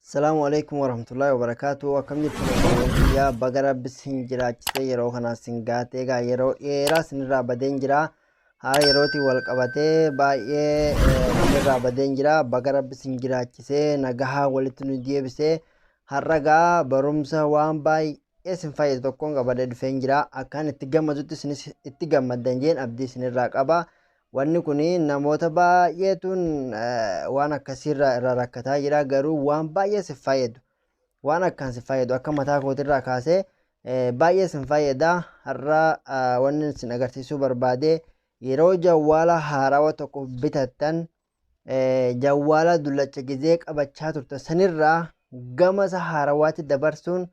Salaamu alaikum warahmatullahi wabarakatuh. Akkam jirtu obboleeyyan kiyya? Baga rabbi sin jiraachise yeroo kanaan sin gaatee egaa yeroo dheeraa sinirraa badeen jira. Haala yerootiin wal qabatee baay'ee sinirraa badeen jira. Baga rabbi sin jiraachisee nagahaa walitti nu deebisee har'a gaa barumsa waan baay'ee sin fayyadu tokkoon qabadee dhufeen jira. Akkaan itti gammadutti isinis itti gammaddan jeen abdii sinirraa qaba. Wanni kun namoota baay'eetuun waan akkasiirraa irraa rakkataa jira, garuu waan baay'ee si fayyadu, waan akkaan si fayyadu akka mataa kootirraa kaasee baay'ee sin fayyada. Har'a wanni sin agarsiisuu barbaade, yeroo jawwaala haarawa tokko bitattan jawwaala dullacha gizee qabachaa turte sanirraa gama isa haarawaatti dabarsuun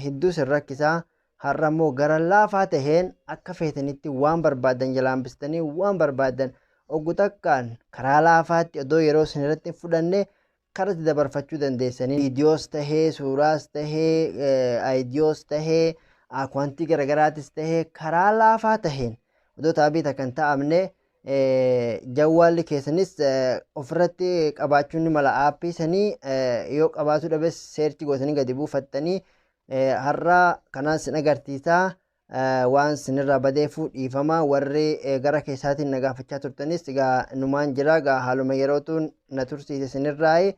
hedduu sin rakkisaa. Har'a immoo gara laafaa taheen akka feetanitti waan barbaaddan jalaa hambistanii waan barbaaddan oggu takkaan karaa laafaatti odoo yeroo isin irratti hin fudhanne karatti dabarfachuu dandeessanii, viidiyoos tahee, suuraas tahee, aayidiyoos tahee, akwantii garaagaraatis tahee, karaa laafaa taheen odoo taabii takka hin ta'amne jawwaalli keessanis ofirratti qabaachuun ni mala. Aappii sanii yoo qabaatuu dhabes seerchi gootanii gadi buufattanii har'a kanaan sin agarsiisa. Waan sinirraa badeefu dhiifama. Warri gara keessaatiin na gaafachaa turtanis egaa numaan jira, egaa haaluma yerootu na tursiise sinirraayi.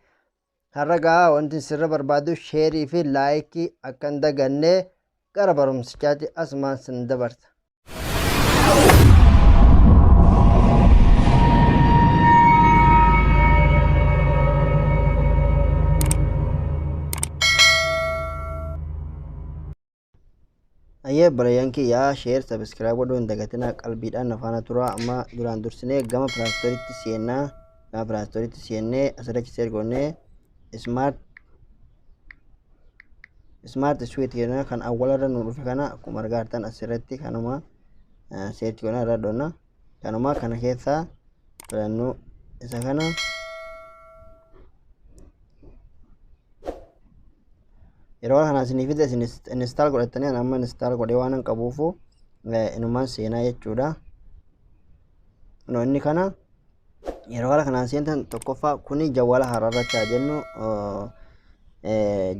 Har'a gaa wanti sirra barbaadu sheerii fi laayikii akka hin daganne. Gara barumsichaatti asumaan sin dabarsa. Ayyee obboleeyyan kiyya, share, subscribe godhuu hin dagatinaa. Qalbiidhaan na faana turaa. Amma duraan dursinee gama Play Storeitti seennaa. Gama Play Storeitti seennee asirratti search goonee smart switch jenna. Kan awwalarra nu dhufe kana akkuma argaa jirtan asirratti kanuma search goona, irra dhoonna. Kanuma kana keessaa filannoo isa kana. Yeroo kana isinii fide, isin install godhattanii. Ani amma install godhee waan hin qabuufu inumaan seenaa jechuudha. No, inni kana yeroo haala kanaan seentan, tokkoffaa kuni jawwaala haaraa irratti haa jennu.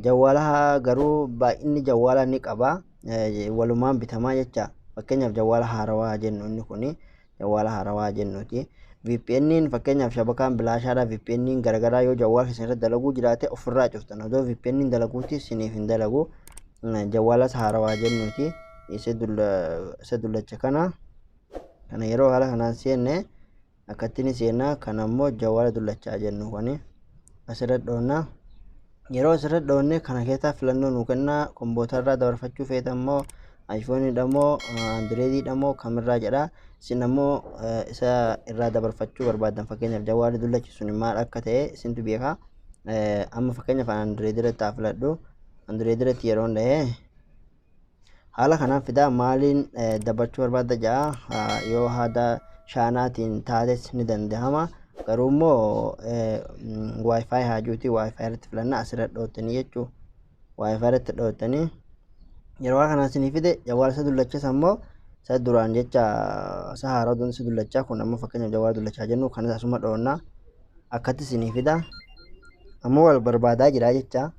Jawwaala garuu baay'inni jawwaala ni qaba, walumaan bitamaa jecha. Fakkeenyaaf jawwaala haarawaa haa jennu, inni kuni jawwaala haarawaa haa jennuuti. VPN'n fakkeenyaaf shabakaan bilaashaadha. VPN'n garagaraa yoo jawwaala keessan irratti dalaguu jiraate ofirraa cuftan, odoo VPN'n dalaguuti isiniif hin dalagu. Jawwaala haarawaa jennuuti isa dullacha kana. Kana yeroo haala kanaan seenne akkatti ni seenna. Kana ammoo jawwaala dullachaa jennu kuni asirra dhoonna. Yeroo asirra dhoonne kana keessaa filannoo nuu kenna. Kompiitarraa dabarfachuu feetan moo, iPhoneidha moo, Androidiidha moo, kamirraa jedha. Isin ammoo isa irraa dabarfachuu barbaadan, fakkeenyaaf jawwaalli dullachi sun maal akka ta'e isintu beeka. Amma fakkeenyaaf Android irratti haa filadhu. Android irratti yeroo dhahee haala kanaan fidaa. Maaliin dabarchuu barbaadda ja'a. Yoo haada shaanaatiin taates ni danda'ama, garuu immoo WiFi haajuuti. WiFi irratti filanna. Asirra dhoottanii jechuu, WiFi irratti dhoottanii yeroo kanaan isinii fide. Jawwaala isa dullachas ammoo isa duraan jecha, isa haaraa odoon isa dullachaa kun ammoo fakkeenyaaf jawwaala dullachaa jennu kanas asuma dhoonnaa, akkatti isinii fida. Ammoo wal barbaadaa jira jecha.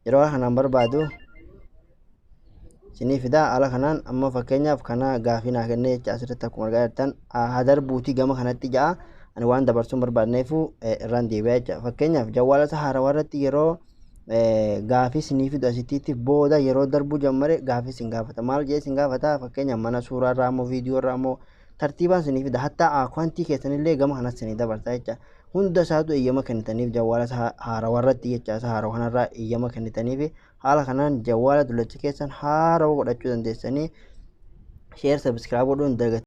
Yeroo kanaan barbaadu isinii fida haala kanaan. Amma fakkeenyaaf kana gaafii naa kennee jecha. Asirratti akkuma argaa jirtan haa darbuutii gama kanatti ja'a. Ani waan dabarsuun barbaadneefu irraan deebi'a jecha. Fakkeenyaaf jawwaala isa haarawaa irratti yeroo gaafii isinii fidu, asittiitti booda yeroo darbuu jammare gaafii isin gaafata. Maal jee isin gaafata? Fakkeenyaaf mana suuraa irraa immoo viidiyoo irraa immoo tartiibaan isinii fida. Hattaa akwantii keessanillee gama kanas isinii dabarsa jecha. Hunda isaatu eeyyama kennitaniif jawwaala isa haarawaa irratti jecha. Isa haarawaa kanarraa eeyyama kennitaniif haala kanaan jawwaala dullacha keessan haarawa godhachuu dandeessanii. Share, subscribe godhuun dagatinaa.